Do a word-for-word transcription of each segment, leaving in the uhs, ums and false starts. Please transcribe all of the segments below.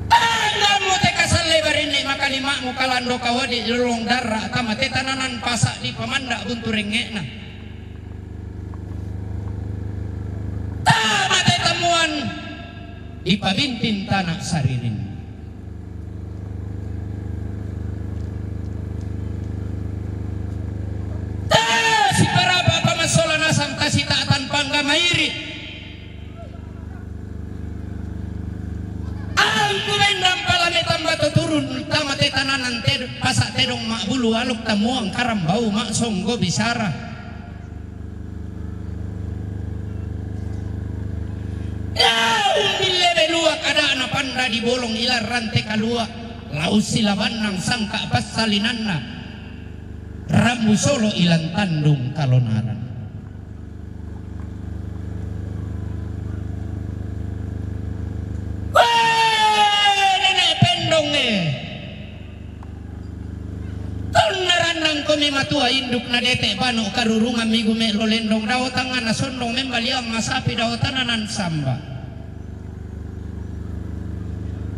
Tanggamu te kasalle barinni makalima'mu kalando kawadi lolong darra' tama te tananan pasa' di pamanda' buntu rengnge'na. Tama te tamuan di pabintin tana saririnna. Tasiparapa pamassola nasang tasita'tan panggamairi. Angku bendang pala metamba to turun tama te tananan te pasa' tedong ma'bulu aluk tamuang karambau ma'songgo bisara. Laung bille beluak ada'na panda di bolong ilarrante kalua', laung silabannang sangka' passalinanna, rambu solo ilan tandung kalonaran. Wee, nene' pendongnge! Tonna rannangkomi matua induk nadete' bano' karurungammi gume'lo lendong dao tangnga nasondong membaliang masapi dao tananan samba.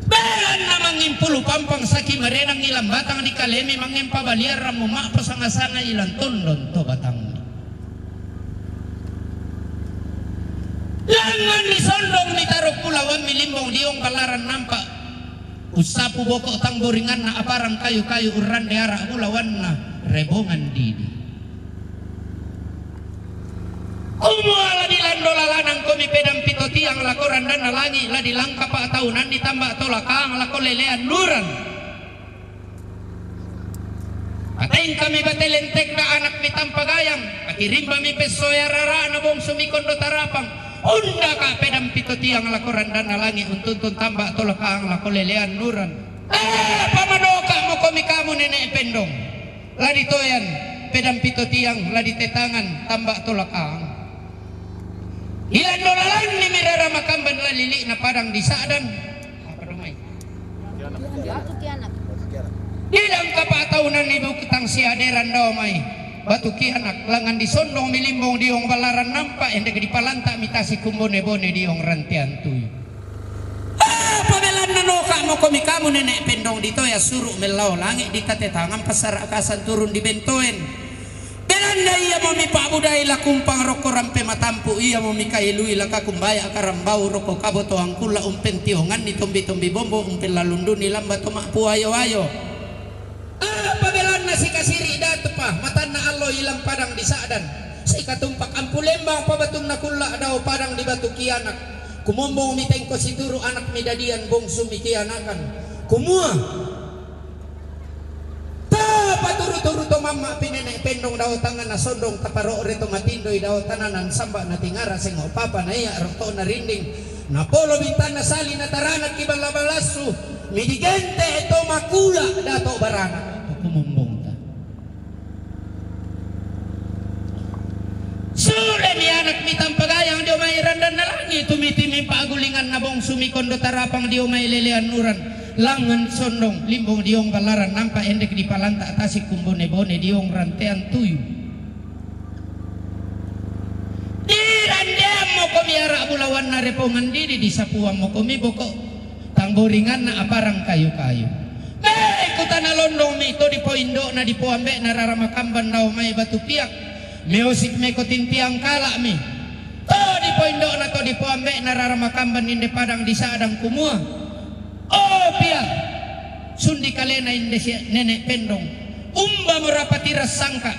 Belanna mangimpulu pampang saki marenang ilan batang di kalemi mangempa baliarrammu ma'pasanga-sanga ilan tondon to batangmi. Langngan ni sondong mitaro pulawammi limbong diong ballaran nampa'. Ussapu boko' tangboringanna aparang kayu-kayu urrande ara' bulawanna rebongan didi. Kumua la dilando lalanangkomi pedang pito tiang lako randanna langi', la dilangkapa taunanni tamba' tolakaang lako lelean nuran. Atengkami bate lentekna anakmi tampagayang, akirimbami pessoe arara'na bongsumi kondo tarapang, undaka' pedang pito tiang lako randanna langi' untuntun tamba' tolakaang lako lelean nuran. Eh, pamanoka' mokomi kamu nene' pendong. La ditoyan pedang pito tiang, la ditetangan tamba' tolakaang. Ilando lalannimi rara makamban la lili'na padang di sa'dan. Apa domai? Batu kianak. Dilangkapa taunanni bukitang siaderan domai. Batu kianak, langngan disondongmi limbong diong ballaran nampa', endek dipalanta'mi tasi' kumbone-bone diong rantean tuyu. Apa belanna noka' mokomi kamu nene' pendong ditoya suru' mellao langi' ditatetangan passara' kasan turun dibentoen. Belanna iamo mipa'budai la kumpang rokko rampe matampu', iamo mikailui la kakumbaya karambau rokko kabotoang kulla' umpentionganni tombi-tombi bombo umpellalunduni lamba to ma'puayo-ayo. Apa belanna sikasiri' datupa matanna allo ilang padang di sa'dan, sikatumpak ampu lembang pabatunna kulla' dao padang di batu kianak. Kumombongmi tengko situru' anakmi dadian bongsumi kianakan, kumua, Tapaturu-turu to mamma'pi nene' pendong dao tangnga nasondong taparo're to matindoi dao tananan samba' natingara sengo' papa na ia' rokko'na rinding. Napolo bintanna sali' nataranakki balla-balassu, midigente'e to makula' dato' barana'. Kumombongta. Sudemi anakmi tampagayang dio mai randanna langi', tumitimi pa'gulinganna bongsumi kondo tarapang dio mai lelean nuran, langngan sondong limbong diong ballaran nampa' endek dipalanta' tasi' kumbone-bone diong rantean tuyu. Dirandeammokomi ara' bulawanna repongan didi, disapuammokomi boko' tangboringanna aparang kayu-kayu. Mei kutana londongmi to dipoindo'na dipoambe'na rara makamban dao mai batu piak. Meosik meko tintiang kala'mi. To dipoindo'na to dipoambe'na rara makamban inde padang di sa'dan kumua, O piak, sundi kalena inde si nene' pendong. Umbamo rapati rassangka.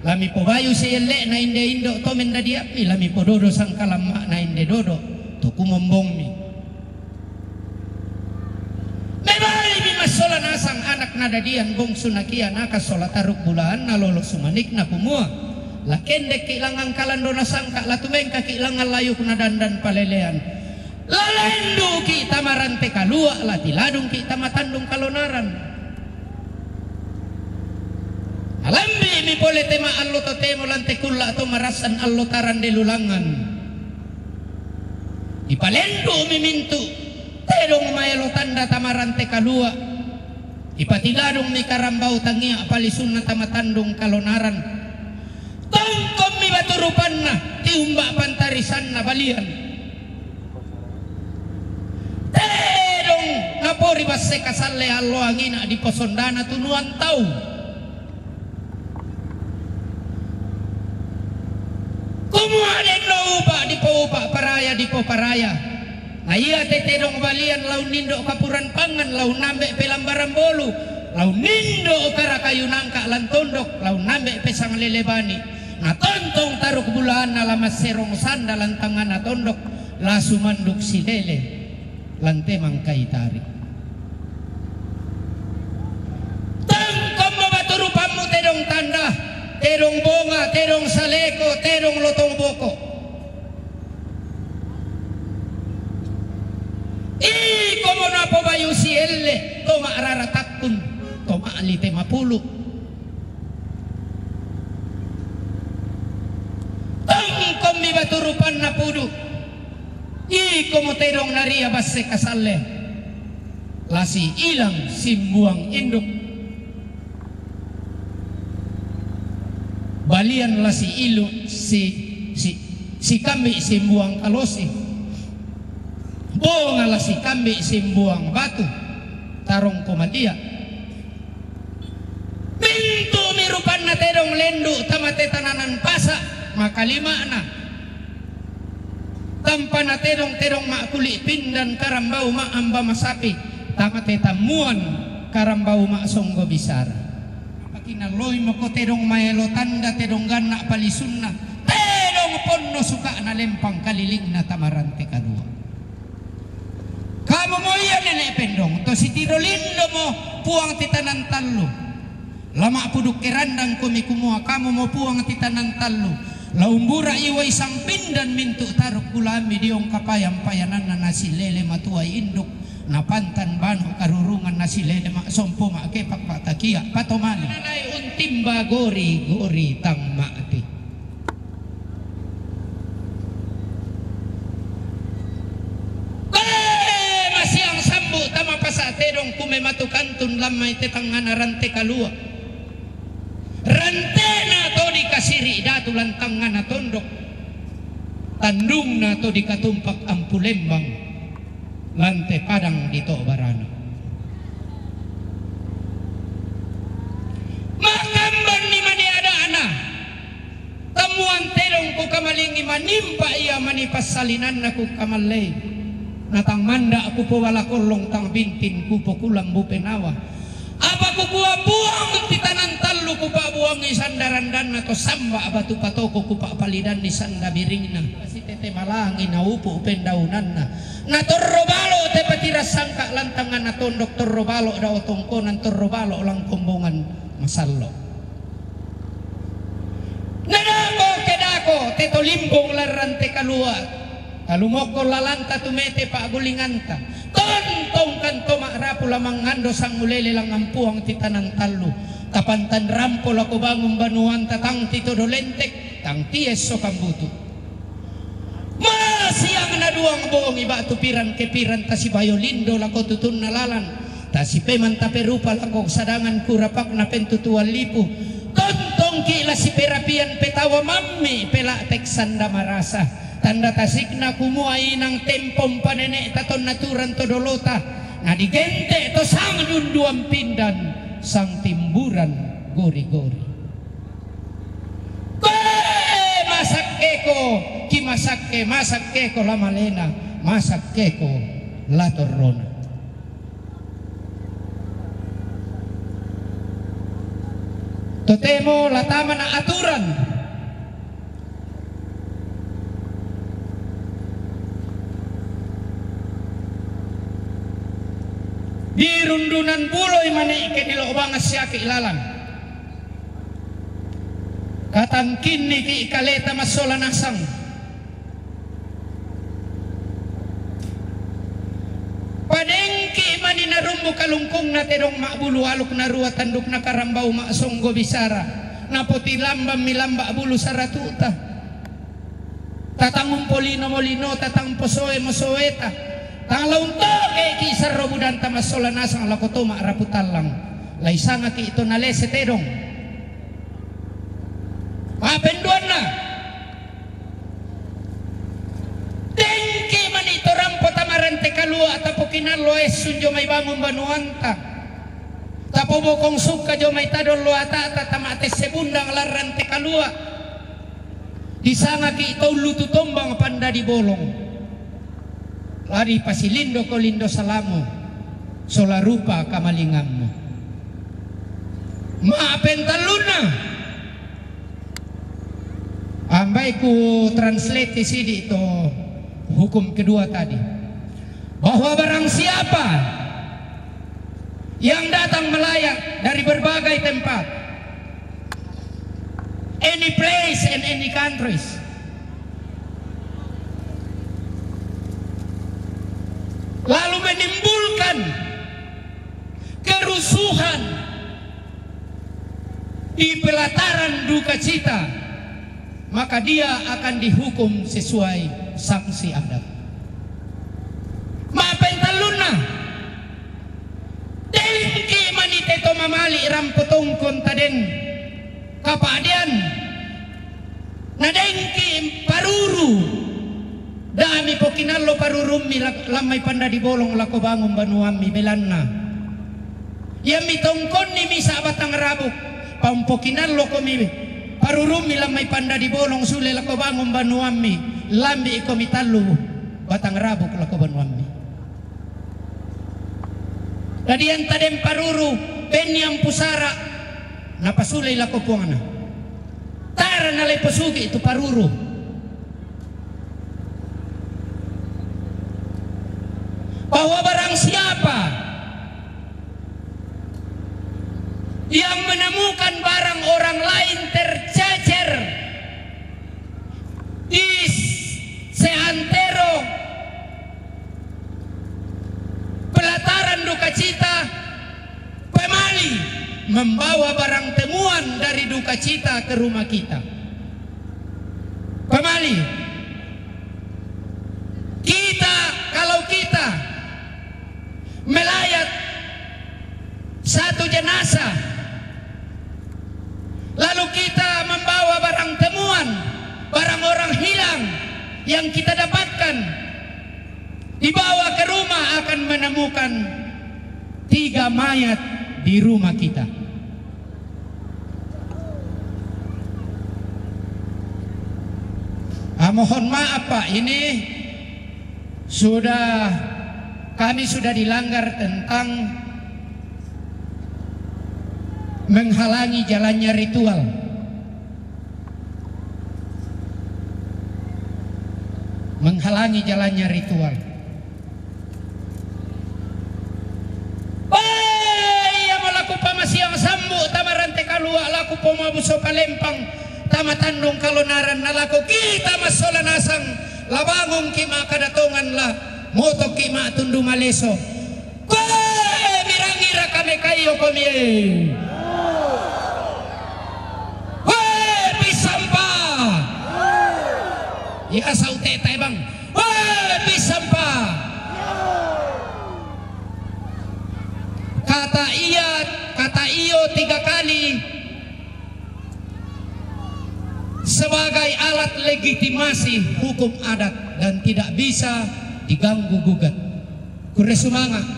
La mipobayu sielle'na inde indo' to mendadiammi, la mipododo sangkalamma'na inde dodo to kumombongmi. Mebalimi massola nasang anak nadadian bongsuna kianakan sola taruk bulaanna lolo sumanikna kumua, la kendekki' langngan kalandona sangka', la tumengkaki' langngan layukna dandan palelean. La lenduki' tama rante kalua', la tiladungki' tama tandung kalonaran. Nalambi'mi pole tema allo totemo lante kulla' to marassan allo tarande lulangngan. Ipalendu'mi mintu' tedong maelo tanda tama rante kalua'. Ipatiladungmi karambau tangia' palisunna tama tandung kalonaran. Tongkommi batu rupanna, tiumba' pantarisanna balian. Napori basse kasalle allo angina diposondana tunuan tau. Kumua denno upa dipoupa, paraya dipoparaya. Na ia te tedong balian lau nindo kapuran pangan, lau nambe pelambaran bolu, lau nindo kara kayu nangka lan tondok, lau nambe pesang lele bani. Na tontong taruk bulaanna la masserong sanda lan tangngana tondok, la sumanduk silele lan temang kai tari. Tangkommo batu rupanmu tedong tanda, tedong bonga, tedong saleko, tedong lotong boko. Iko mo napobayu sielle, to ma'rara takkun, to ma'lite mapulu. Tangkommi batu rupanna pudu. Iko mo tedong naria basse kasalle. Lasi ilang simbuang induk. Balian lasi ilu si, si, sikambi simbuang kalosi. Bonga lasi kambi simbuang batu. Tarong komadia. Mintu mi rupanna tedong lendu tama te tananan pasa, makalimana. Tampana tedong, tedong ma'kuli pindan, karambau ma'amba masapi, tama te tammuan, karambau ma'songgo bisara. Pakinalloi mako tedong maelo tanda, tedong ganna palisunna, tedong ponno suka'na lempang kalilingna tama rante kalua. Kamu mo ia nene pendong, to sitiro lindo mo puang titanan tallu. Lama puduk kerandang kumi kumua kamu mo puang titanan tallu. Laumbura iwai sangpindan mintu taruk kulami diong kapayang payananna nasilele matuai induk. Napantan banu karurungan nasilele maksompo makepak patakia patomali. Nanai untimba gori gori tang ma'ti. Kole masiang sambu tama pasa tedong kume matu kantun lammai te tangngana rante kalua. Rantena to dikasiri datu lan tangngana tondok. Tandungna to dikatumpak ampu lembang. Lante padang di to barana. Makamban ni mani adana. Tamuan tedong ku kamalingi manimpa ia mani passalinanna ku kamallei. Natang manda ku po bala kollong tang bintin ku po kulambu penawa. Apa ku kua puang titanan tallu ku pabuangi sandarandanna to samba batu patoko ku papalidanni sanda biringna. Pasitete malangi na upu pendaunanna. Na torro balo te patira sangka lantangana tondok torro balo dao tongkonan torro balo langkombongan masallo. Nadako kedako te to limbong larrante kalua. Talumokko lalanta tumete pa'gulinganta. Tontongkan to ma'rapu lamangngando sangulele langampuang titanan tallu. Tapantan rampo lako bangun banuanta tang titodo lentek, tang tiesso kambutu. Masiang na duang bongi ba'tu piran ke piran tasibayo lindo lako tutunna lalan. Tasipeman taperupa lako sadangan kurapakna pentutuan lipu. Tontongki la siperapian petawa mammi pela'tek sanda marasa. Tanda tasikna kumua inang tempom panene taton naturan to dolota. Na digente to sang dunduan pindan sang timburan gori-gori. Koe masakkeko, ki masakke, masakkeko la malena, masakkeko la torrona. Totemo la tamana aturan. Di rundunan buloi mani ke di lo'banga siaki lalang. Katangkinniki kaleta massola nasang. Padengki mani narumbu kalungkungna tedong ma'bulu aluk narua tandukna karambau ma'songgo bisara. Napotilamban mi lamba bulu saratu'ta. Tatang umpolino molino, tatang posoe mosoeta. Tang laung toke ki sarro budanta massola nasang lako to ma'rapu tallang. Laisangaki to nalese tedong. Mapenduanna. Dengki mani to rampo tamarante Kalua' tapokinallo essun jomai bangun banuanta. Tapobokong sukka jomai tadollo ata'ta tama tesse bundang larrante kalua'. Disangaki' to ullu tu tombang pandadi bolong. La dipasilindoko lindo salamo, sola rupa kamalingammu. Ma'pentallunna, ambai ku translate sidi' to hukum kedua tadi, bahwa barang siapa yang datang melayat dari berbagai tempat, any place and any countries, lalu menimbulkan kerusuhan di pelataran duka cita, maka dia akan dihukum sesuai sanksi adat. Ma'pentallunna, dengki' mani te to mamali' rampo tongkon taden kapa'dean, na dengki' paruru, da' mipokinallo parurummi la-, lammai pandadi bolong lako bangun banuammi, belanna iammi tongkonni misa' batang rabuk, pa umpokinallokomi parurummi lammai pandadi bolong sule lako bangun banuammi, lambi'komi tallu batang rabuk lako banuammi. Dadian taden paruru, benni ampu sara', napasulei lako puangna. Tae' nalai posugi' tu paruru. Bahwa barang siapa yang menemukan barang orang lain tercecer di s-, seantero pelataran duka cita, pemali membawa barang temuan dari duka cita ke rumah kita. Pemali. Kita, kalau kita melayat satu jenazah, lalu kita membawa barang temuan, barang orang hilang yang kita dapatkan, dibawa ke rumah, akan menemukan tiga mayat di rumah kita. Ah, mohon maaf, Pak, ini sudah, kami sudah dilanggar tentang menghalangi jalannya ritual. Menghalangi jalannya ritual. Woi, iamo laku pamasiang sambu' tama rante kalua', laku pomabuso palempang tama tandung kalonaran, na laku kita massola nasang, la bangungki' ma'kada tongan, la motokki' ma'tundu maleso. Koe mirangi-raka mekaio komi e. Koe pissampa. Iya saute tae bang. Koe pissampa. Kata iya, kata iyo tiga kali sebagai alat legitimasi hukum adat dan tidak bisa diganggu gugat. Kurre sumanga'.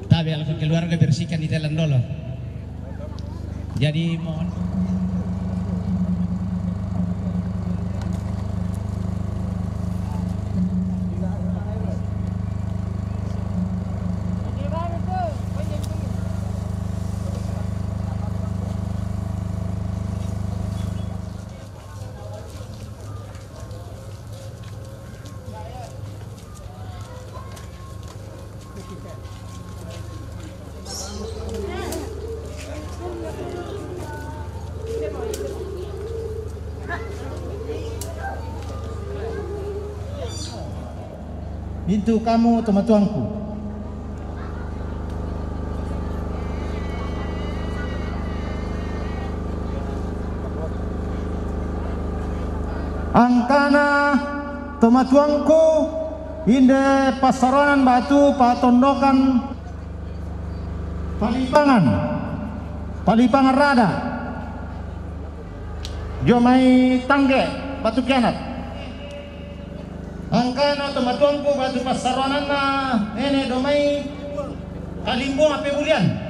Tabe' langsung keluarga bersihkan di dalam dulu. Jadi mohon. Mintu' kamu tomatuangku. Angkana tomatuangku, inde passaroanan batu patondokan Palipangan, Palipangan Rada, jo mai Tangge, Batu Kianat. Angkana tomatuangku batu passaroananna nene do mai Kalimbuang Pebulian.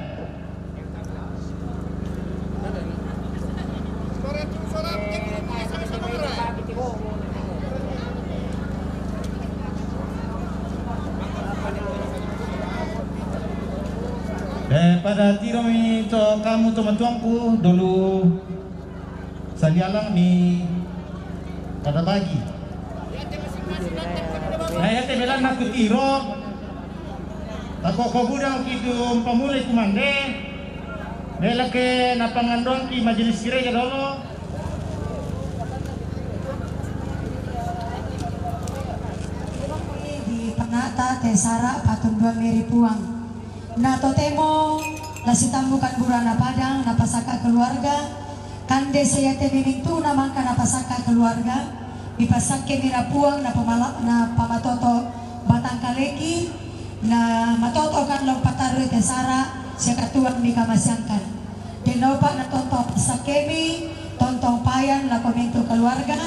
Eh, pada tiromi to kamu tomatuangku dolu salialang mi pada bagi. Nah, ya, te belanna kutiro. Tako ko budang kitu pamulai kumande. Bela ke napangandoangki majelis gereja dolo. Di panata te sara patunduan meri puang. Na totemo la sitambukan burana padang na pasakka keluarga, kande sia te mimintuna mangka na pasakka keluarga, dipasakke mira puang na pamala-, na pamatoto batangkaleki, na matoto kan lo patarru te sara sia katuang mi kamasiangkan. Denopa na tontong pasakkemi, tontong payan la komintu keluarga,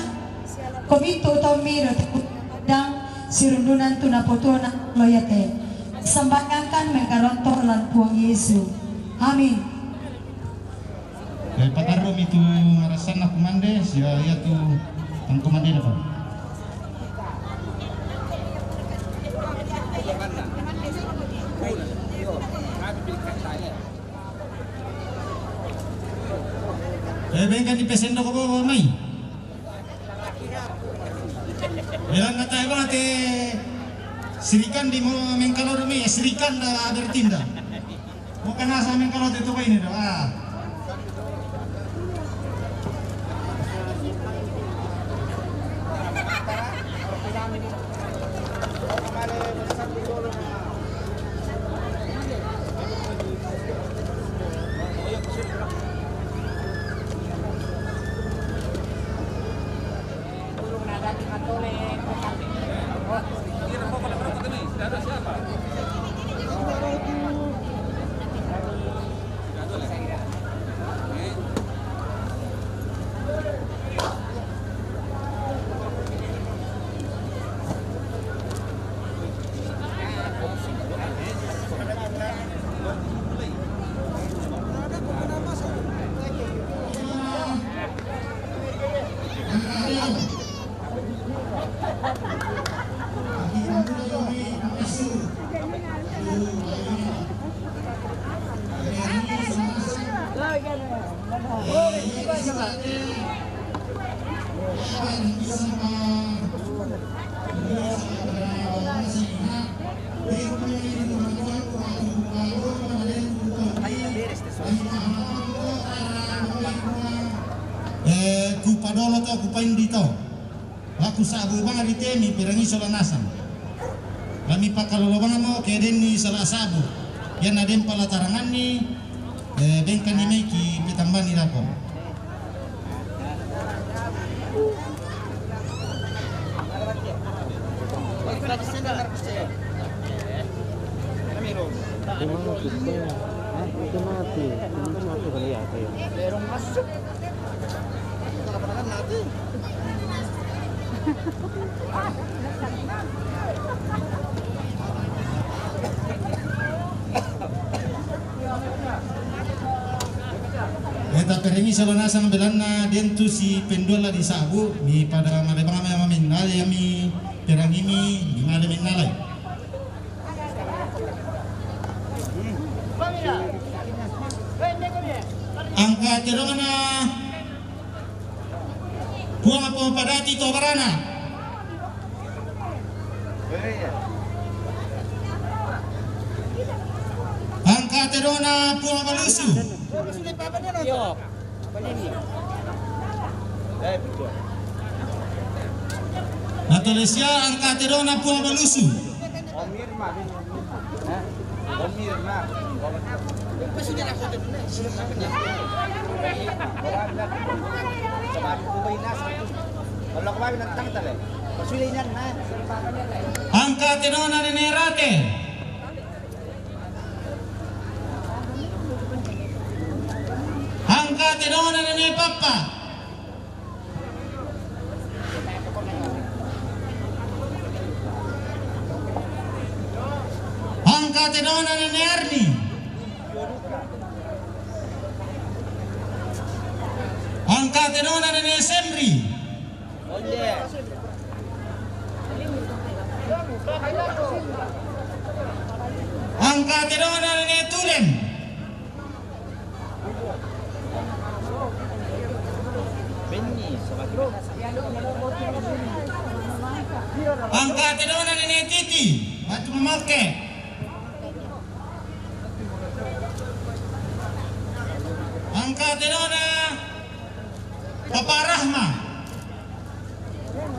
komintu tommi do te padang sirundunan tu napotuona lo yate. Sambayangkan mengkaronto lan Puang Yesu. Amin. Eh, patarrumi tu ngarasanna kumande, sia iatu tang kumande dapat. Eh, bengkan di pesendo ko bawa mai. Bilang kata bang te sirikan di mau mengkalo demi ya sirikan dah bertindak. Bukan asal mengkalo te tuba ini dah. Ah. Eh, kupadolo to, kupaindi to. Aku sabu bang ri temi perangi sola nasang. Kami pakalolo bang mo ke denni sola sabu. Yana den pala taranganni, eh, bengkani meki petambani lako. Itu mati, itu mati. Itu mati kali ya, kayak. Eta perangi sola nasang belanna den tu si penduala di sabu, mi pada male bang maminnale mi perangimi, mi male minnalai. Angka tedongna Puang apa padati to barana. Angka tedongna Puang Balusu. Natalesia angka tedongna Puang Balusu. Angka tenona nene Rate. Angka tenona nene Pappa. Angka tenona nene Arni. Angka tenona nene Senri. Angka tenona nene Tulen. Angka tenona nene Titi. Batu Mamoke. Angka tenona Papa Rahma.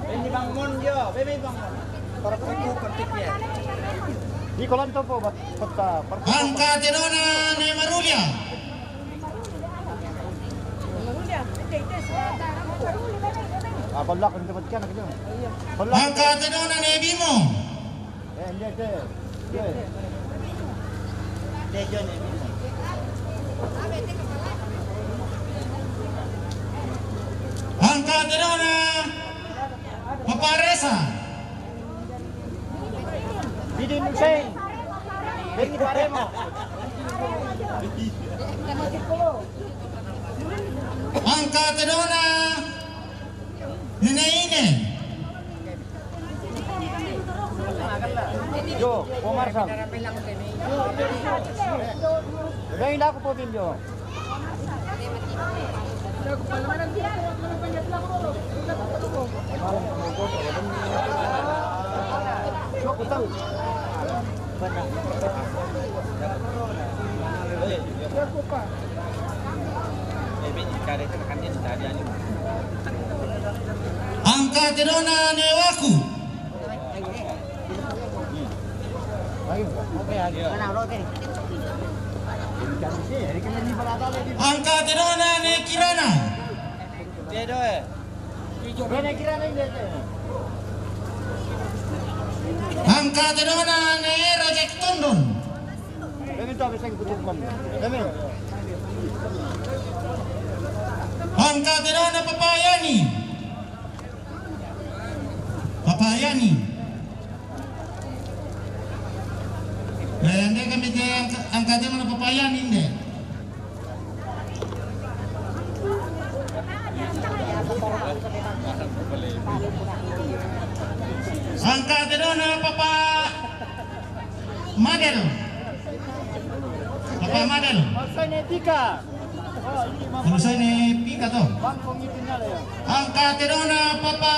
Beni Bang Mon jo, beni Bang Mon. Para kuku pentiknya. Di kolam topo, Pak. Peta, per- Angka tenona ne Marulia. Ah, balak, ini tempat kan, gitu. Angka tenona ne Bimo. Angka tenona Papa Resa. Didin Hussein. Benny Paremo. Angka tenona Nene Ine. Jo, Omar Sam. Dai laku po bin jo. Angka tenona ne Waku. Angka tenona ne Kirana. Angka tenona ne Rajek Tondon. Angka tenona Papa Yani. Papa Yani. Eh, ande kami te angka, angka tenona Papa Yani inde. Angka tenona Papa Madel. Papa Madel. Maksudnya tiga. Selesai ne pika to. Angka tenona Papa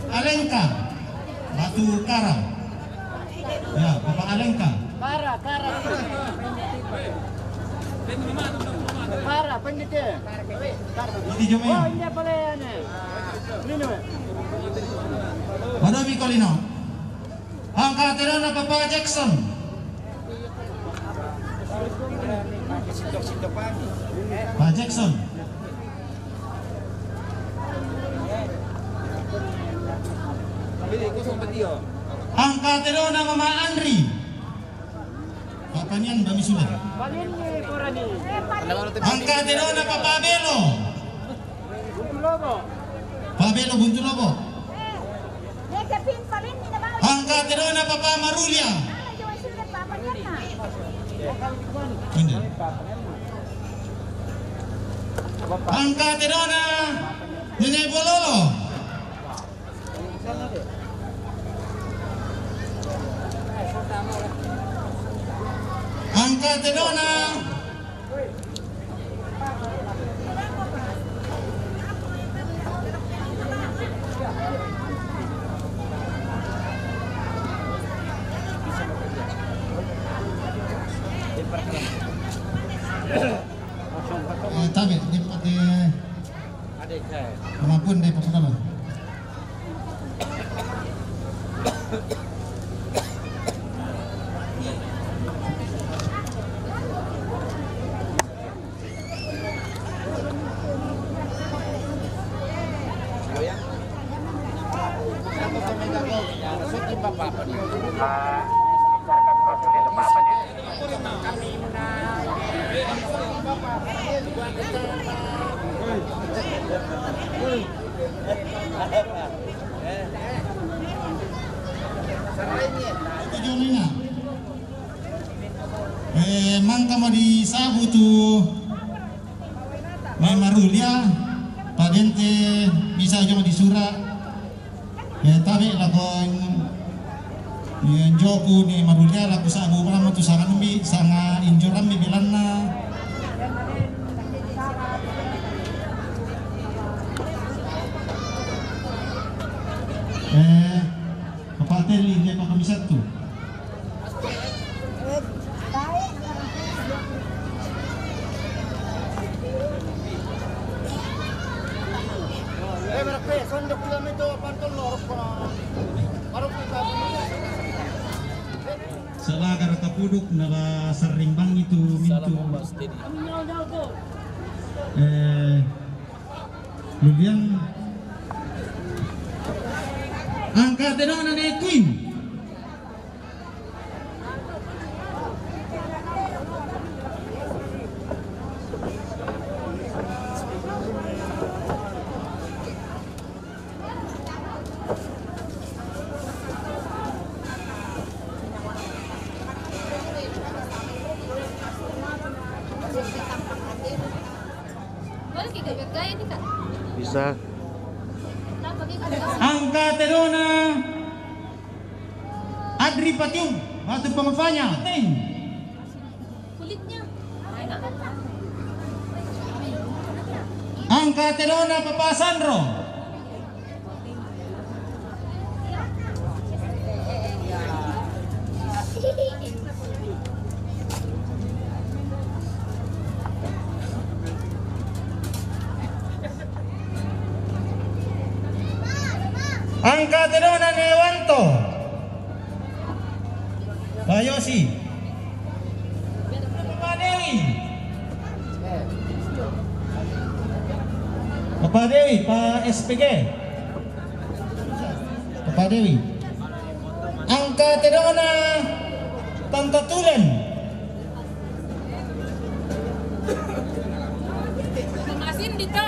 Alengka. Batu Kara. Ya, Papa Alengka. Kara, Kara. Kara, pendete. Ini jomnya. Oh, ini apa le ane? Lino. Pada Mikolino. Angka tenona Papa Jackson. Pak Jackson. Angka tenona Mama Andri. Papa nian bami sudah. Angka tenona Papa Belo. Papa Belo Buntu Lobo. Angka tenona Papa Marulia. Inde. Angka tenona Nene Bololo. Angka tenona. Eh, tabe, di, di, kemampuan dari Papa Dala. Itu Jonina. Eh, mangka mo di sabu tu mai marulia, padente bisa jo di sura. Eh, tabe lako, eh, joku ni marulia lako sabu bala mo tu sanga numbi, sanga injorambi belanna. Eh, kapateli dia pakai misatu. Salaga raka puduk nala sarring bangi tu mintu. Eh, Luliang. Angka tenona ne Queen. Bisa. Angka tenona Adri Patiung, batu pengepanya. Kulitnya. Angka tenona Papa Sandro. Angka tenona ne Wanto. Pak Yosi. Papa Dewi. Papa Dewi, Pak S P G. Papa Dewi. Angka tenona Tanta Tulen. Masin dito.